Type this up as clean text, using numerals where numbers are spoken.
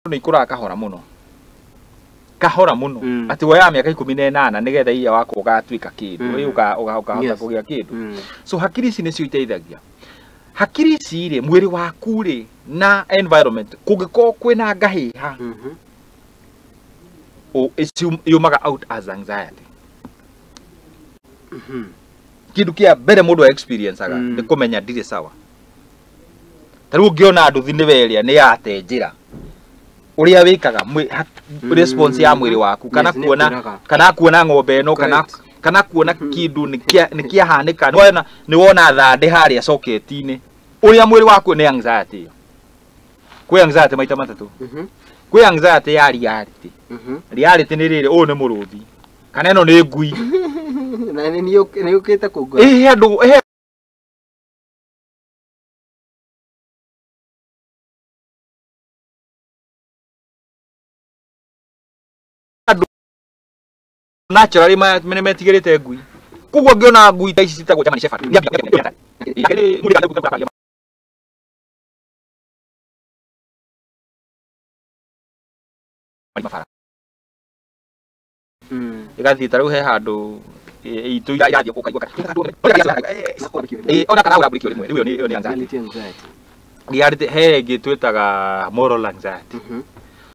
nĩ ikũraga kahora mũno, kahora mũno, atĩ woyaga mĩaka 18 nĩgetha iria wakwa ũgatuĩka kĩndũ, ũkahota kũgĩa kĩndũ. So hakiri ici nĩcio iteithagia. Hakiri ici rĩ, mwĩrĩ waku rĩ na environment, kũngĩkorwo kwĩna ngahĩha, yumaga out as anxiety. Kĩndũ kĩa mbere mũndũ experience-aga nĩ kũmenya ndirĩ sawa. Ta rĩu ũngĩona nduthi nĩwe ĩrĩa nĩ yate njĩra, ũrĩa wĩkaga response ya mwĩrĩ waku, kana kuona, nĩkwĩraga. Kana kuona ng'ombe ĩno, kana kana kuona kĩndũ nĩ kĩahanĩka, nĩ wona thandĩ harĩa socket-inĩ, ũrĩa mwĩrĩ waku nĩ anxiety ĩyo. Kwĩ anxiety maita matatũ. Kwĩ anxiety ya reality. Reality nĩ rĩrĩ, ũyũ nĩ mũrũthi kana ĩno nĩ ngui. Na nĩ ũkĩte kũngora. Ĩhe andũ, ĩhe andũ naturally nĩ metigĩrĩte ngui, koguo ngĩona ngui ta ici citagwo German Shepherd, bara ĩgathiĩ ta rĩu he handũ itũ irathiĩ ũkaigua ona kana ũrambũrĩkio rĩmwe rĩu, ĩyo nĩ anxiety. Reality anxiety. Reality he ĩngĩ twĩtaga moral anxiety.